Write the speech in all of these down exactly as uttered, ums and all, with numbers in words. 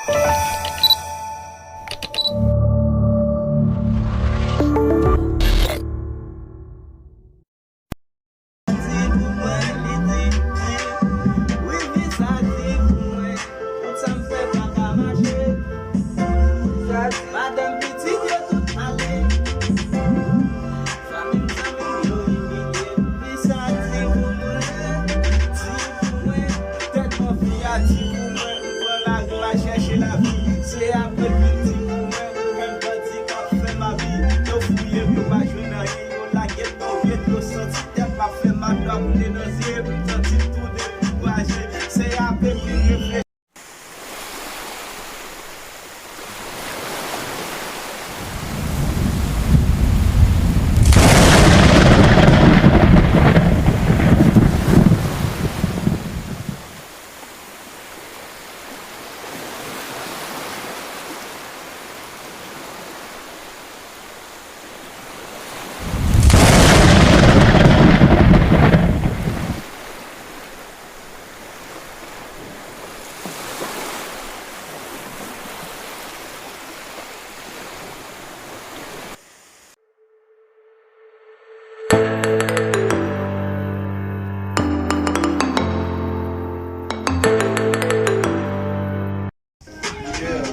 Di pou mwen, li di, di. Wi, visa, di pou mwen. Tout sa m fè pa ka mache. Sa di, madanm pitit yo tout ale. Fanmi m, zanmi m yo imilye m. Visa, di pou mwen, di pou mwen. Tèt mwen fi a di pou mwen. M pran lari m al chèche lavi. Se apre l vin di pou mwen. Menm bandi k ap fè m abi. Yo fouye m, yo pa jwenn anyen. Yo lage m nan vye dlo santi. Tèt pa fè m ap dwa koule nan zye, m santi m tou dekouraje. Se apre m vin reflechi. Yeah.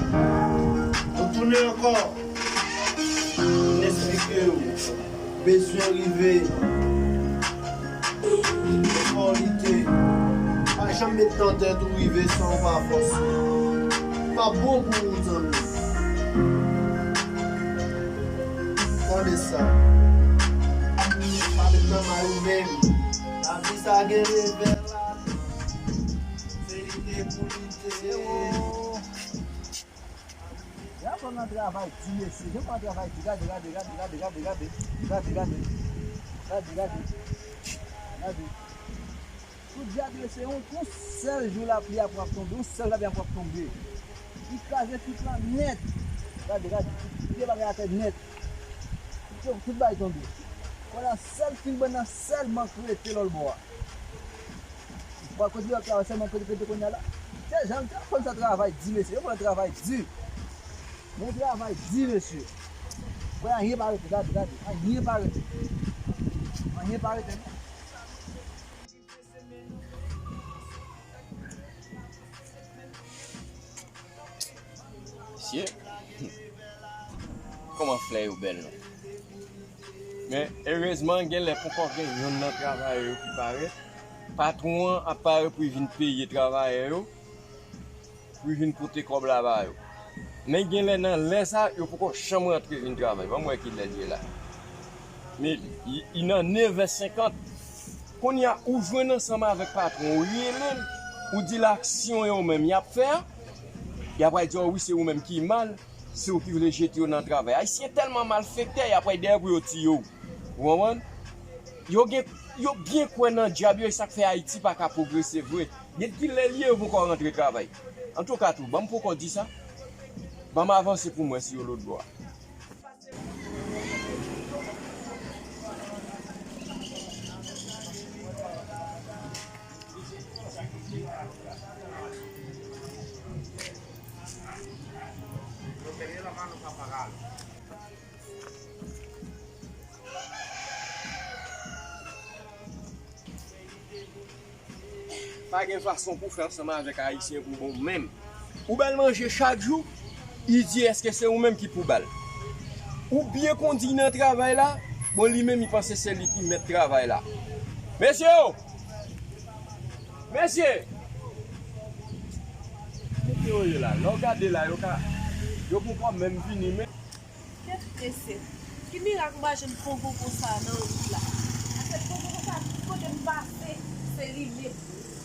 Nou tounen ankò. Vin eksplike w. Bezwen rive. Fò w lite. Pa janm met nan tèt ou rive san w pa fòse. Pa bon pou ou, zanmi. Tande sa. Pa met nan may ou menm. Lavi sa gen revè l. Se lite pou lite. Gade kòman travay di, mesye. Gade kòman travay di. Gade, gade, gade. Gade, gade. Gade, gade. Tout gade, mesye, yon, yon sèl jou lapli ap ap tonbe, yon sèl lapli ap ap tonbe. Li kraze tout la nèt. Gade, gade. Li kite bagay atè nèt. Li kite tout bagay tonbe. Kounye a, sèl fil bòn nan sèlman k rete lòt bò a. Bon, kote yo ap travay sèlman kote, kote kounye a la. Se jan, se konn sa travay di, mesye. Yo konn travay di. Men travay di, mesye. Bon, anyen pa rete, gade, gade. Anyen pa rete. Anyen pa rete, non. Mesye, kòman flè yo bèl non. Men erezman, genlè poko gen yonn nan travayè yo ki parèt. Patwon an ap pare pou l vin peye travayè yo, pou l vin pote kòb la ba yo. Men genlè nan lè sa, yo poko janm rantre vin travay. Ban m wè ki lè l ye la. Men li, li nan nevè senkant. Kounye a, ou jwenn ansanm avèk patwon, ou rele l, ou di l aksyon yo menm y ap fè a, y ap di w wi, se ou menm ki mal. Se ou ki vle jete yo nan travay. Ayisyen tèlman malfektè, y ap pral dèyè pou yo tiye w. Ou konprann? Yo gen, yo byen kwè nan dyab yo, e sa k fè Ayiti pa ka pwogrese vre. Gen kilè l ye, yo poko rantre travay. Antouka tou, ban m poko di sa. Ban m avanse pou m wè si yo lòt bò a. Pa gen fason pou w fè ansanm avèk Ayisyen pou bon menm. Ou ba l manje chak jou, li di èske se ou menm ki pou ba l. Ou byen kondi nan travay la, bon, li menm li panse se li ki mèt travay la. Mesye o! Mesye! Kote yo ye la? Lè w gade la, yo ka, yo poko menm vini, men. Kèt mesye, ki mirak m pa janm pongo konsa nan wout la? Paske pongo konsa, tout kote m pase, se li menm.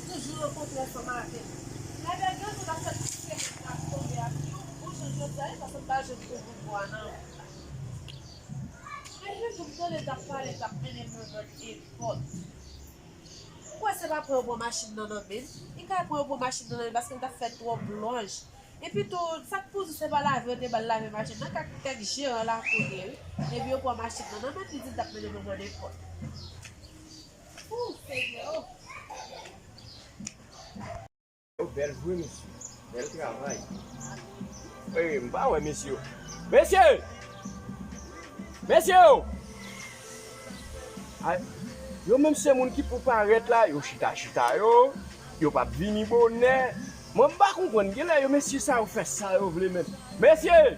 Toujou rankontre ansanm avè m. Gade, gen yon jou l ap fè tout semenn la tonbe ak yon bon jan jodi a, e paske m pa janm pongo konsa nan wout la. Gen yon jou m tande l t ap pale, l t ap mennen mwen nan nenpòt. M kwè se pa pran yo pran machin nan nan men l. Li ka pran yo pran machin nan nan men l paske l t ap fè twòp lwanj. Epi tou, sa k pou di se pa lave yo te ba l lave machin nan, kak kèk jeran la kote wi. Epi yo pran machin nan nan men l, li di l t ap mennen mwen bò nenpòt. Ooh, Senyè, oh! Yo bèl vre, mesye. Bèl travay. Ey, m pa wè mesye yo. Mesye! Mesye yo! Ay, yo menm se moun ki pou parèt la, yo chita chita yo, yo p ap vini bonè. Mwen m pa konprann, genlè yo mesye sa yo fè sa yo vle menm. Mesye!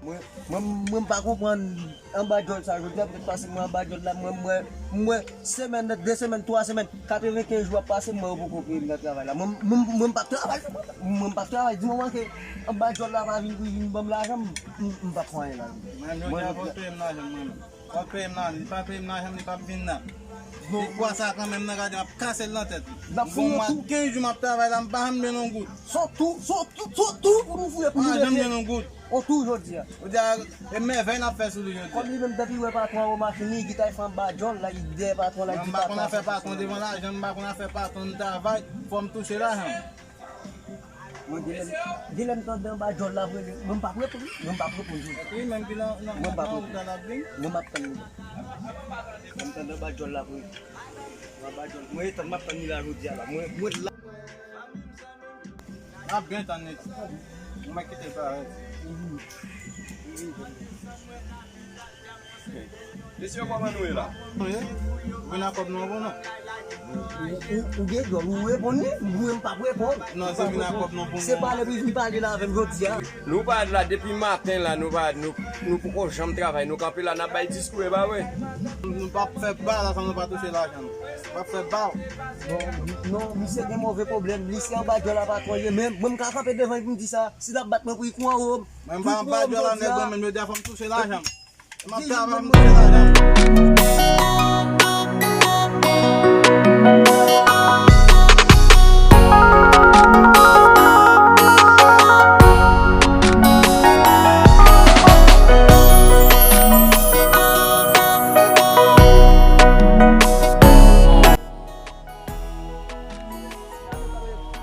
Mwen, mwen, mwen m pa konprann anba djòl sa jodi a, poutèt pase mwen anba djòl la, mwen, mwen, mwen, semèn, de semèn, twa semèn, katrevenkenz jou ap pase, mwen yo poko peye m nan travay la. Mwen, mwen, mwen m p ap travay, mwen m p ap travay, di moman ke anba djòl la pa vin pou vin ban m lajan, m, m, m p ap fè anyen la. Mwen, jodi a, fò w peye m lajan m, mwen menm. Fò w peye m lajan, li pa peye m lajan m, li p ap vin la. Li kwa sa kanmenm nan gade, m ap kase l nan tèt li. N ap fouye tou. Kenz jou m ap travay la, m pa janm jwenn yon goud. Sòt tou, sòt tou, sòt tou pou nou fouye pou nou rete. M pa janm jwenn yon goud. On tou jodi a. Jodi a, e mèvèy n ap fè sou li jodi a. Kòm li menm depi wè patwon an wè machin li, li ta fè anba djòl la, li dèyè patwon la, li di papa. M pa konn afè patwon devan lajan, m pa konn afè patwon m travay, fò m touche lajan m. Mwen genlè, genlè m tande anba djòl la vre, mwen m p ap reponn, mwen m p ap reponn jodi a. Epi menm ki nan, nan, nan wout la l ap vin. Mwen m ap tann li. Mwen m tande anba djòl la vre. Anba djòl. Mwen etan m ap tann li la jodi a la. Mwen, mwen la. N ap byen tann li. Mwen kite l parèt. Mesye, kòman nou ye la? Nou ye? Ou vin ak kòb nou an pou nou? Ou, ou, ou gen djòl, ou reponn li, mwen m p ap reponn. Non, se vin ak kòb nou pou nou. Se pale pou li pale la avè m jodi a. Nou pa la depi maten la, nou pa, nou, nou poko janm travay, nou kanpe la, n ap bay diskou, e pa vre? Nou p ap fè ba la san nou pa touche lajan nou. N ap fè ba. Non, non, misye gen move pwoblèm, li se anba djòl la patwon ye, men mwen m ka kanpe devan li pou m di sa, si l ap bat mwen pou li kou anwo m. Mwen m pa anba djòl la nèg mwen menm, jodi a fò m touche lajan m. M ap travay, m touche lajan m.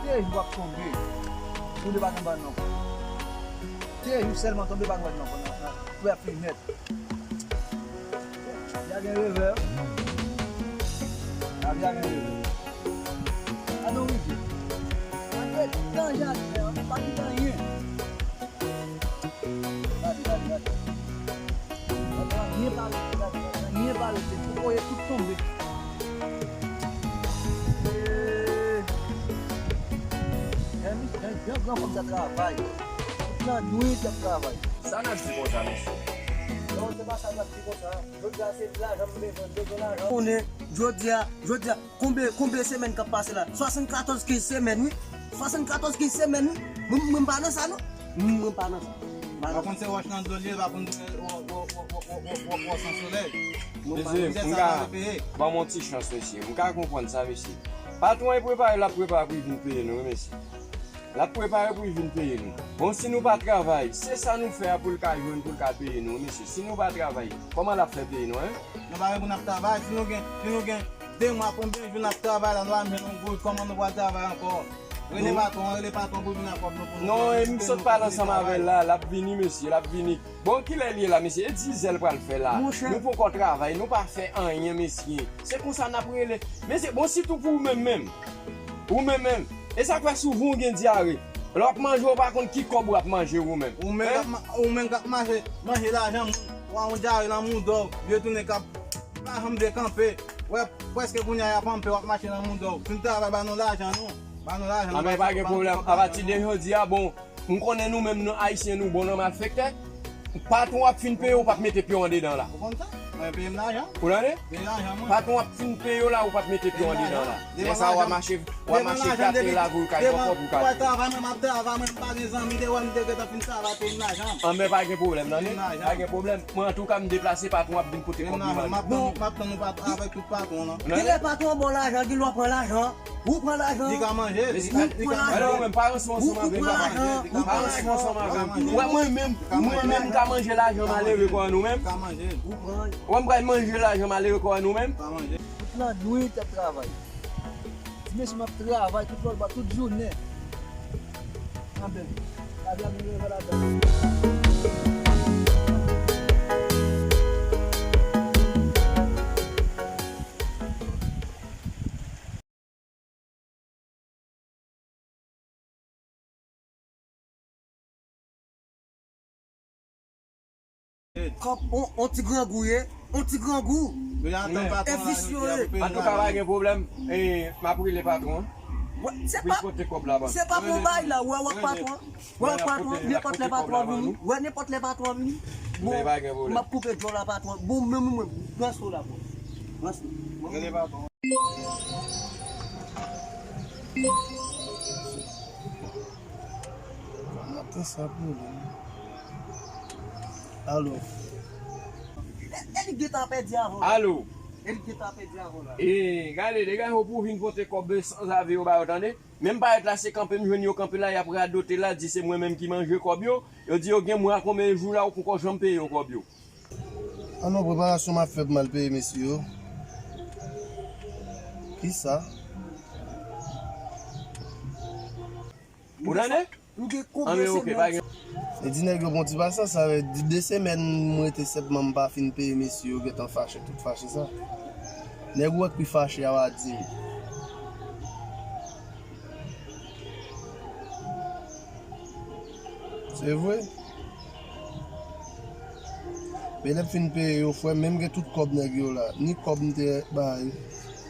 Te jou ap tonbe. Pou li pa nan bal non. Te jou sèlman tonbe pa nan bal non. Pou y ap fin nèt. Lavi a gen revè. Lavi a gen revè. Gade yon rivyè. Gade tan jaden an, pa kite anyen. Gade, gade, gade. Gade, anyen pa rete, gade, gade, anyen pa rete. Tout voye, tout tonbe. Ee. Jan, jan, jan granfòm sa travay. Tout lannwit y ap travay. Sa n ap di konsa, mesye? Non, se pa sa n ap di konsa. Jodi a se lajan m bezwen, m bezwen lajan. Konnen, jodi a, jodi a, konbyen, konbyen semèn k ap pase la? Swasannkatòz kenz semèn, wi. Swasannkatòz kenz semèn, wi. Mwen, mwen pa nan sa, non. Mwen, mwen pa nan sa. Pa konn se wòch nan do l ye, pa konn wò, wò, wò san solèy. Mesye, m ka ban m yon ti chans, mesye. M ka konprann sa, mesye. Patwon e prepare, l ap prepare pou l vin peye nou, wi, mesye. L ap prepare pou l vin peye nou. Bon, si nou pa travay, se sa nou fè a pou l ka jwenn, pou l ka peye nou, mesye. Si nou pa travay, kòman l ap fè peye nou, en? Nou pa gen pou n ap travay. Si nou gen, si nou gen de mwa, konbyen jou n ap travay la, nou pa menm yon goud, kòman nou pral travay ankò? Rele patwon an, rele patwon pou l vin ak kòb nou pou nou. Non, e m sot pale ansanm avè l la, l ap vini, mesye, l ap vini. Bon, kilè l ye la, mesye? E dizè l pral fè la. Monchè. Nou poko travay, nou pa fè anyen, mesye. Se konsa n ap rele. Mesye, bon, sitou pou ou menm menm. Ou menm menm. E sa k fè souvan w gen dyare. Lè w ap manje, w pa konn ki kòb w ap manje ou menm. Ou menm k ap ma-, ou menm k ap mache, manje lajan moun. W a yon dyare nan mouda w, vye tounen k ap pa janm vle kanpe. Wè, prèske kounye a y ap anpe w ap mache nan mouda w. Si n travay, ba nou lajan nou. Ba nou lajan nou. Anben, pa gen pwoblèm. Apati de jodi a, bon, m konnen nou menm, nou Ayisyen, nou bon nan malfektè. Patwon ap fin peye w, w p ap mete pye w andedan la. Ou konn sa? Mwen peye m lajan. Ou tande? Peye lajan mwen. Patwon ap fin peye w la, ou p ap mete pye w andedan la. Lè sa w a mache, w a mache gate la, pou w ka jwenn kòb ou ka jwenn. Travay mwen, m ap travay mwen, m pa gen zanmi, te wè m te gentan fin travay, peye m lajan. Anben, pa gen pwoblèm, tande? Pa gen pwoblèm. Mwen, antouka, m deplase, patwon ap vin pote kòb li. M ap tann, m ap tann nou avèk tout patwon lan. Genlè patwon ba w lajan, genlè w pran lajan. Ou pran lajan. Li ka manje. Li ka manje. Ou pran lajan. Ou pran lajan. Ou pran lajan. Ou pran lajan. Wè, mwen menm, mwen menm, m ka manje lajan malere kon nou menm. Ou pran. Wè, m pral manje lajan malere kon nou menm. Tout lannwit y ap travay. Di mesye m ap travay tout lòt bò, tout jounen. Anben, lavi a gen revè ladan. Kòb, on, on ti grangou ye, on ti grangou. Yo atann patwon la, yo di y ap peye. Antouka, pa gen pwoblèm. E, m ap rele patwon an. Wè, se pa, se pa pou bay la, wè, wè, patwon. Wè, patwon, nenpòt lè patwon vini. Wè, nenpòt lè patwon vini. Bon, m ap koupe djòl la, patwon. Bon, men mwen, branche w la, bon. Branche w. Rele patwon. Maten sa pwoblèm. Alo. E, e li gentan pèdi avè w la. Alo. E li gentan pèdi avè w la. E, gade, degaje w pou w vin pote kòb sanzave yo ba yo, tande? Menm parèt la, se kanpe m jwenn yo kanpe la, y ap radote la, di se mwen menm ki manje kòb yo. Yo di yo gen mwa konbyen jou la, ou poko janm peye yo kòb yo. A non, preparasyon m ap fè pou m al peye mesye yo. Kisa? Ou tande? Nou gen konbyen semèn? E di nèg yo pran ti pasyans, sa vle di de semèn m rete senpman m pa fin peye mesye yo gentan fache, tout fache sa. Nèg ou wè k pi fache a w a di m. Se vre. Men lè m fin peye yo, frè m, men m gen tout kòb nèg yo la. Ni kòb m te bay.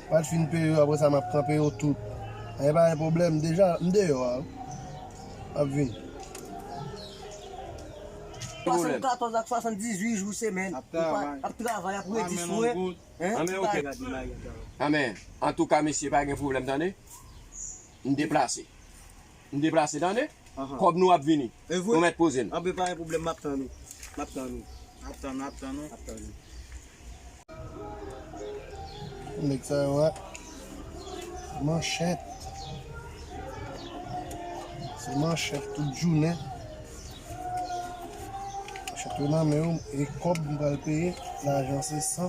Pa t fin peye yo, apre sa m ap kanpe yo tout. Anyen pa gen pwoblèm, deja, m deyò a. M ap vini. Swasannkatòz ak swasanndizuit jou semèn. Ap travay, ap redi swen. Anben, antouka, mesye, pa gen pwoblèm, tande. M deplase. M deplase, tande? Kòb nou ap vini. Nou mèt poze n. Anben, pa gen pwoblèm, m ap tann ou. M ap tann ou. Ap tann, ap tann ou. Ap tann ou. Nèg sa yo a, manchèt. Se manchèt tout jounen. Manchèt yo nan men yo, e kòb m pral peye, lajan se san.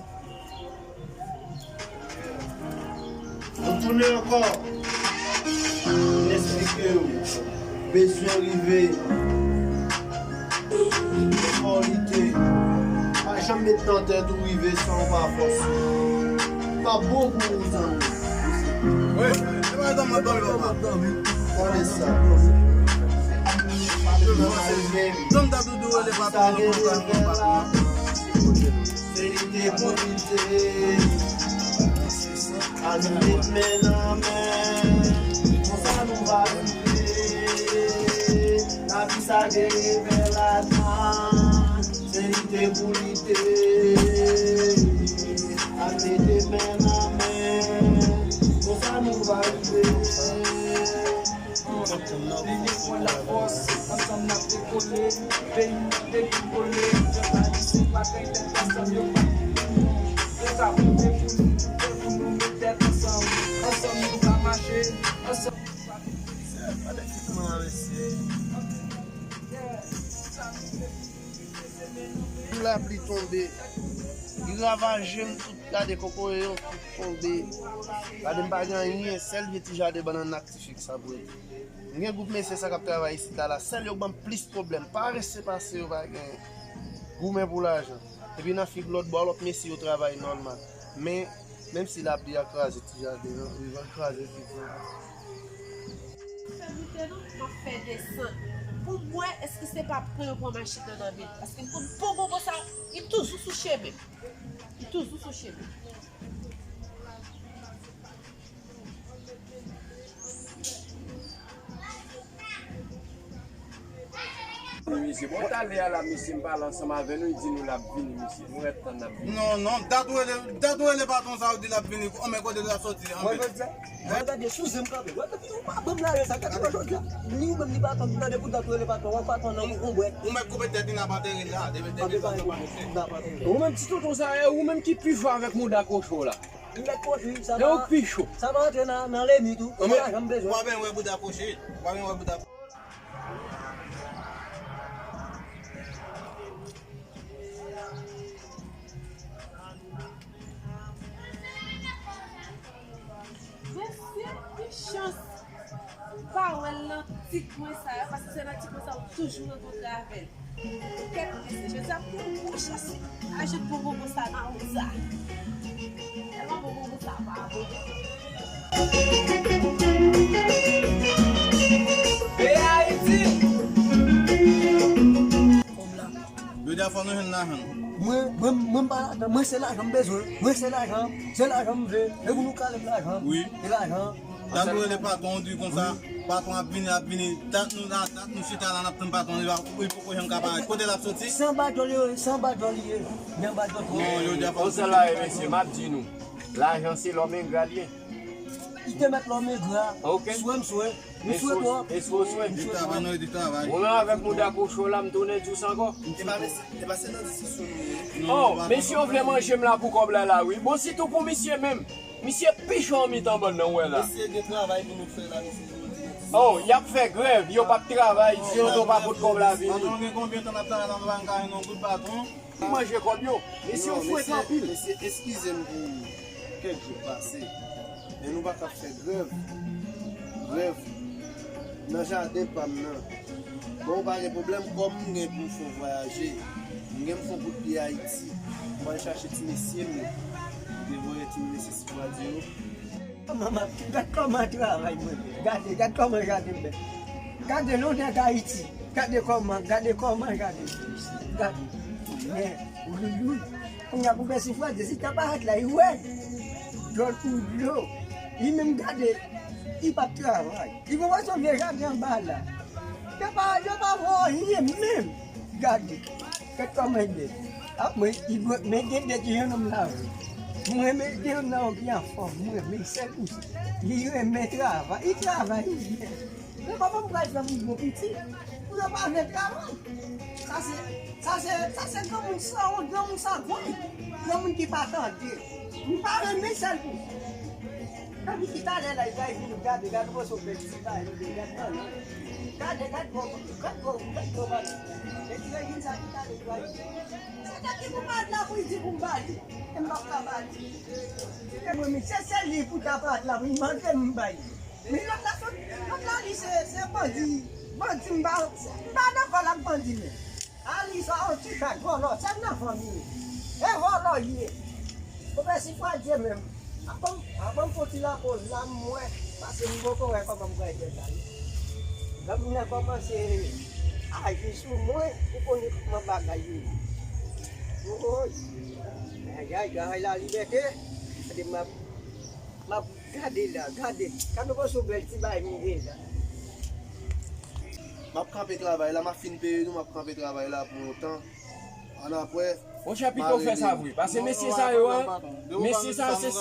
Nou tounen ankò. Vin eksplike yo. Bezwen rive. Fò lite. Pa janm met nan tèt ou rive san w pa fòse. Pa bon pou ou, zanmi. Wi, se pa zanmi, zanmi, zanmi. Tande sa. Zanmi ta toujou rele patwon, nou konn patwon. Se lite pou lite. Ann met men nan men. Konsa nou va rive. Lavi sa gen revè ladan. Se lite pou lite. Ann mete men nan men. Konsa nou va rive. Li gen pwen lafòs, ansanm n ap dekole. Peyi m ap dekouvole, pèp ayisyen pa kay tèt ansanm, yo pa gen pou nou. Yo ka pwouve pou nou, pwouve pou nou met tèt ansanm. Ansanm nou ka mache, ansanm nou ka. Lapli tonbe, li ravaje m tout, gade kokoye yo tout tonbe. Gade m pa gen anyen, sèl vye ti jaden bannann ak ti fig sa pou ete. M gen gwoup mesye sa k ap travay isit la, la, sèl yo k ban m plis pwoblèm. Parese pase yo pa gen. Goumen pou lajan. Epi nan fig lòt bò a, lòt mesye yo travay nòmal. Men, menm si lapli a kraze ti jaden an, li va kraze fig lan. Fè moute non, m ap fè desann. Pou m wè èske se pa pran yo pran machin nan nan men. Paske m konn bon gogo sa, li toujou sou chemen. Li toujou sou chemen. Wi, misye. Bon, talè a la, misye, m pale ansanm avè nou, li di nou l ap vini, misye. Nou ret tann l ap vini. Non, non, dat ou rele, dat ou rele patwon sa, ou di l ap vini. Anben, kote l ap soti, anben. Mwen, jodi a, mwen, gade, sou zen m kanpe. Mwen, depi ou pa ban m lare sa, gade, mwen, jodi a, ni ou menm, ni patwon, m tande pou dat ou rele patwon, wè patwon nan yon bwèt. Ou mèt koupe tèt li, n ap antere l la, depi, depi sa, sa pa fè. Ou menm, ti tonton sa, e ou menm ki pi fò avèk mouda kochon la. M mèt kochon, sa pa, sa pa antre nan, nan limit ou. Ou pa janm bezwen. Ou pa vin wè bouda kochon. Ou pa vin wè bouda. Mesye, ki chans! Pa wè l nan ti kwen sa yo, paske se nan ti kwen sa yo toujou rankontre avè l. Kèt mesye, jodi a pou yon gwo chans. Ajoute bon bon konsa nan wout sa. Tèlman bon bon konsa pa bon. Peyi Ayiti! Jodi a fò nou jwenn lajan. Mwen, mwen, mwen pa ladan, mwen se lajan m bezwen. Mwen se lajan, se lajan m vle. E pou nou kale m lajan. Wi. Se lajan. Tankou rele patwon, di konsa, patwon ap vini, ap vini. Dat nou la, dat nou chita la, n ap tann patwon, li pa, li poko janm ka parèt. Kote l ap soti? Se anba djòl li ye, se anba djòl li ye. Li anba djòl twò. Non, yo di a pa. Konsa la, mesye, m ap di nou. Lajan se lòm engra li ye. Li te mèt lòm engra. Ok. Swe m swe. M swe twòp. E swe, swe. M swe twòp. Travay, nou di travay. Ou menm avèk mouda kochon la, m tounen di w sa ankò. E pa mesye, e pa se nan disisyon nou ye. Oh, mesye yo vle manje m la pou kòb la la, wi. Bon, sitou pou misye menm. Misye pi cho an mitan bann nan, w wè la. Mesye gen travay pou nou fè la, mesye, jodi a. Oh, y ap fè grèv, yo p ap travay, si yo pa pot kòb la vini. Patwon gen konbyen tan n ap travay la, nou pa ka jwenn yon goud patwon? Li manje kòb yo. Mesye yo fwete anpil. Mesye, eskize m pou kèk jou k pase. Men nou pa ka fè grèv. Grèv nan jaden pa m nan. Bon, pa gen pwoblèm, kòm m gen pou m fè yon vwayaje, m gen pou m fè yon kout pye Ayiti. M al chache ti mesye m yo. M te voye ti mesye Sipwadi yo. Manman, gad kòman travay mwen fè. Gade, gad kòman jaden m fè. Gade lonnè Ayiti. Gade kòman, gade kòman jaden m fè. Gade. Men, ouyouyouy. Kounye a pou Bèsifwa, de si ta parèt la, li wè. Djòl kou dlo. Li menm gade, li p ap travay. Li poko sot vye jaden anba la. Yo pa, yo pa fè anyen menm. Gade. Gad kòman li bèl. A, mwen, li dwe, men gen de ti jennonm la, wi. Mwen, men jennonm nan ki anfòm. Mwen, men sèl pou li renmen travay. Li travay, li byen. Men kòman m pral fè pou m bon pitit? Pou yo pa vle travay. Sa se, sa se, sa se granmoun sanwont, granmoun sangwen. Granmoun ki pa tande. M pa renmen sèl pou Epi ki talè la, li pral vin gade, gade moso bèl ti bagay, li gade nan nan. Gade, gade gwo, gade gwo, gade gwo bagay. E ti rejim sa ki talè li pral vin. Se tèt li pou pa la pou li di pou m ba li. E m p ap ka ba li. E mwen, men se, se li pou ta pa la pou li mande m bay li. Men lòt la, lòt la, li se, se bandi, bandi m pa, m pa dakò l ak bandi menm. Alisa, yon ti chat vòlò, se nan fanmi. E vòlò ye. Ou pè si fwa Dye menm. Apan, apan m fon ti lakoz la, m wè, paske m poko wè kòman m pral jwenn la. Lè moun nan kòmanse aji sou mwen, ou konnen kòman bagay yo ye. Woy! Ayayay, travay la libète. Gade m ap, m ap gade la, gade. Gade yon sou bèl ti bay m ye la. M ap kanpe travay la, m ap fin peye nou, m ap kanpe travay la pou yon tan. Annapre, monchè, pito w fè sa vre. Pase mesye sa yo, an, mesye sa yo, se,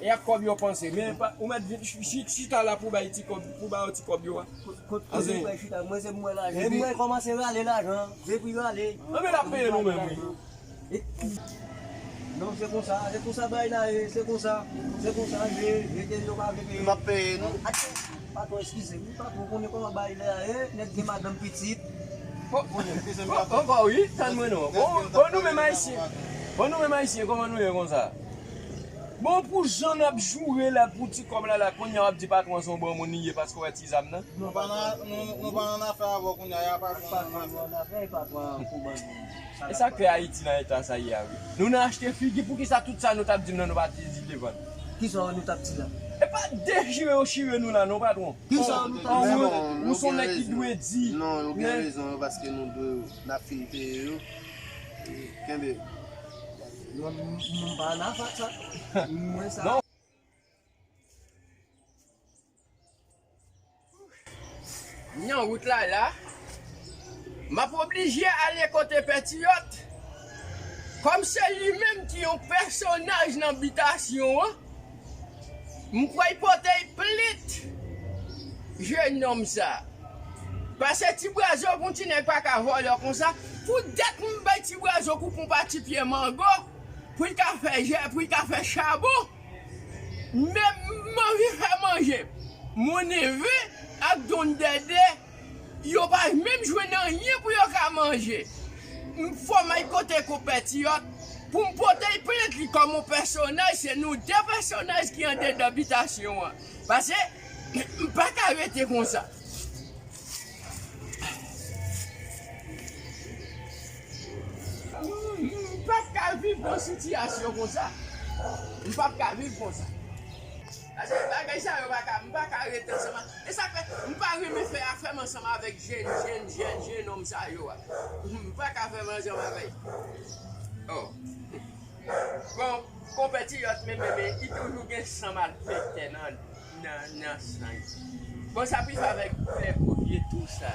e ak kòb yo panse. Men pa, ou mèt vin ch-, ch-, chita la pou bay ti kòb, pou ba yo ti kòb yo a. Kot, kot, kote m bay chita? Mwen se mwen lajan. Mwen kòmanse rale lajan. Depi rale. Anben, n ap peye nou menm, wi. E, non, se konsa, se konsa bay la ye, se konsa, se konsa, je, je te yo pa vle peye. M ap peye nou. Patwon, eskize m, patwon, konnen kòman bay la ye, nèg gen madanm pitit. Bon, bon, bon, bon, wi, tann mwen non. Bon, bon, nou menm Ayisyen. Bon, nou menm Ayisyen, kòman nou ye konsa? Bon, pou jan n ap joure la, pou ti kòb la, la, kounye a w ap di patwon se yon bon moun li ye paske w wè ti zam nan? Nou pa nan, nou, nou pa nan afè avè w kounye a, y a patwon nan afè. Patwon nan afè, patwon pou bann moun. E sa k fè Ayiti nan eta sa ye a, wi. Nou nan achte figi, poukisa tout sa nou t ap di m nan, nou pa t ezite vann? Kisa nou t ap di la? E pa dechire yo chire nou la non, patwon. Kisa nou t ap di la? Ou se yon nèg ki dwe di. Non, yo gen rezon yo, paske nou dwe yo. N ap fin peye yo. E, kenbe. Mwen, m, m pa nan afè sa. Mwen sa. Non. M nan wout la la. M ap oblije ale kote Pètiyòt. Kòm se li menm ki yon pèsonaj nan bitasyon an, m kwè l pote plent jennonm sa. Pase Ti Bwazo pou ti nèg pa ka vòlò konsa. Poutèt m bay Ti Bwazo kou pou yon pati pye mango, pou l ka fè jè, pou l ka fè chabon. Men m anvi fè manje. Mon neve ak Don Dèdè, yo pa menm jwenn anyen pou yo ka manje. M fò m al kote Konpè Tiyòt pou m pote l plent li kòm yon pèsonaj, se nou de pèsonaj ki andedan bitasyon an. Pase, m pa ka rete konsa. M, m p ap ka viv nan sitiyasyon konsa. M p ap ka viv konsa. Paske bagay sa yo pa ka, m pa ka rete ansanm a, e sa k fè m pa renmen fè afè m ansanm avèk jèn, jèn, jèn, jennonm sa yo a. M pa ka fè m ansanm avèk. Oh. Bon, konpè Tiyòt, men, men, men, li toujou gen san malfektè nan, nan, nan san li. Bon, sa pou fè avèk koulè gwo vye tou sa.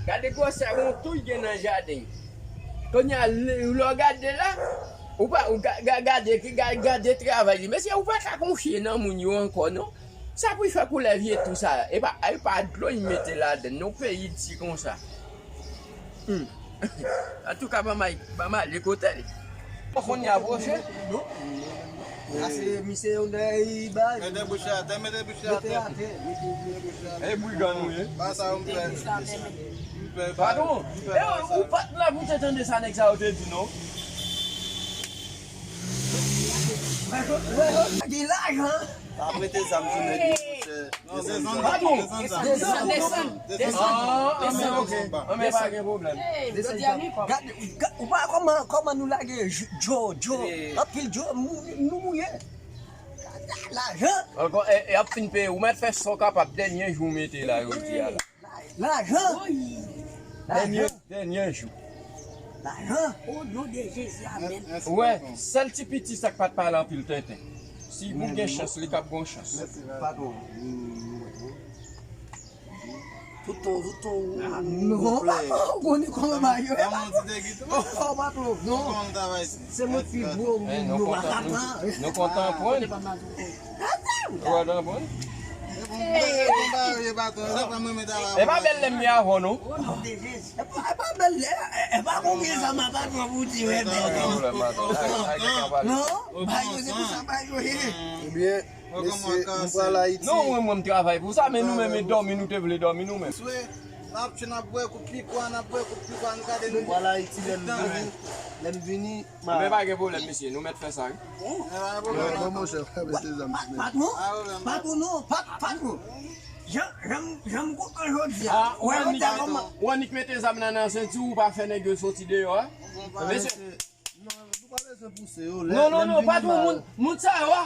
Gade gwosè yon tou li gen nan jaden. Kounye a, lè, lè w gade la, ou pa, ou ga-, ga-, gade, ga-, gade travay li. Mesye, ou pa ka konfye nan moun yo ankò, non. Sa pou fè koulè vye tou sa. E pa, e pa dlo li mete ladan, non, peyi di konsa. Hmm. Antouka, ban m al, ban m al kote li. Fon ni apwoche. Non. Ase misye yon dèyè bay. Mete bouch atè, mete bouch atè. Mete atè. E brigan nou ye. Pa sa yon fè. Patwon, e ou pa t la pou te tande sa nèg sa yo te di non. Gen lajan. Pa prete zam sou nèg yo, monchè. Non, desann, desann, desann, desann. Ah, ah, men ok. Ah, men pa gen pwoblèm. Gade, gade, ou pa kòman, kòman nou lage Djo, Djo. Anpil Djo, nou mouye. Lajan. Ankò, e, e ap fin peye. Ou mèt fè sa w kapab. Dènye jou w mete la, yo di a la. Lajan. Dènye, dènye jou. Lajan. O non de Jezi, amèn. Ou wè, sèl ti piti sa k pa t pale anpil tenten. Si pou gen chans, li k ap gen chans. Patwon. Tout ton, tout ton. Non, patwon, ou konnen kòman bagay yo ye, patwon. Oh, patwon, non. Se mwen ki gwo, nou pa ka pran. Nou kontan pran. Ou kontan pran? E pa bèl lè m gen avè w, non? E pa, e pa bèl lè, e pa konbyen sa m ap pran pou di, wè, bèl. Non, ba yo, se pou sa, ba yo ye. Ebyen, mesye, m pral Ayiti. Non, mwen, mwen, m travay pou sa, men nou menm, e dòmi nou te vle dòmi nou menm. N ap tchwe, n ap bwè koup pikwa, n ap bwè koup pikwa, nou gade nou. M pral Ayiti, lè m vini, lè m vini, Men pa gen pwoblèm, mesye, nou mèt fè sa, wi. Non, non, monchè, pa mete zam sou nèg. Patwon, patwon, non, pa, patwon. Jan, jan, jan m kontan jodi a. Ah, ou annik, ou annik mete zam nan nan senti w, ou pa fè nèg yo soti deyò, a? Mesye. Non, nou pa bezwen pouse yo. Non, non, non, patwon, moun, moun sa yo, a.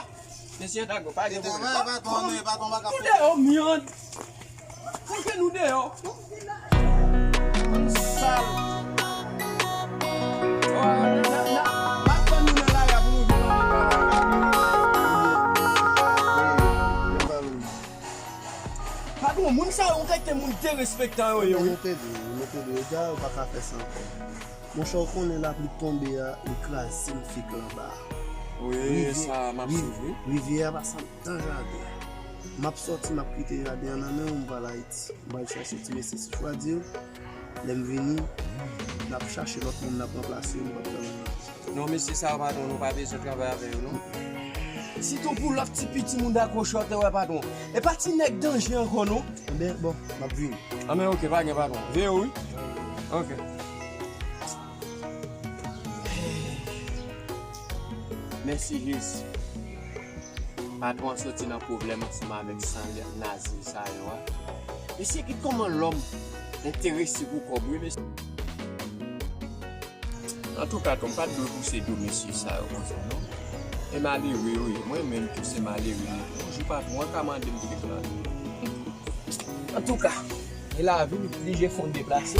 Mesye, dago, pa gen pwoblèm. Patwon, nou pa ka. Nou deyò, myon. Fouke nou deyò. Moun sal. N ap tann nou nan lari a pou nou vin antre travay. Patwon, moun sa yo, yon kalite moun derespektan yo ye, wi. Mete dlo, mete dlo, yo pa ka fè sa ankò. Monchè, ou konnen lapli k tonbe a, li kraze m fik anba a. Wi, sa m ap swiv, wi. Rivyè a pase anndan jaden an. M ap sòti, m ap kite jaden an nan men w, m pral Ayiti. M pral chache ti mesye Sichwadir. Lè m vini, n ap chache lòt moun, n ap ranplase yo, nou p ap travay nan. Non, mesye sa yo, patwon, nou pa bezwen travay avè yo, non. Sitou pou lòt ti piti moun dakwochòtè, wè, patwon. E pa ti nèg danje ankò, non. Ebyen, bon, m ap vini. Anben, ok, pa gen, patwon. Veye w, wi. Ok. Mèsi Jezi. Patwon an soti nan pwoblèm ansanm avèk san nazi sa yo a. Mesye, kit kòman lòm enterese pou kòb, wi, mesye. Antouka, Tom, pa t dwe pouse do mesye sa yo konsa, non. E malere yo ye. Mwen menm tou se malere m ye. Yon jou patwon an ka mande m fèk nan. Antouka, e lavi m oblije fè yon deplase.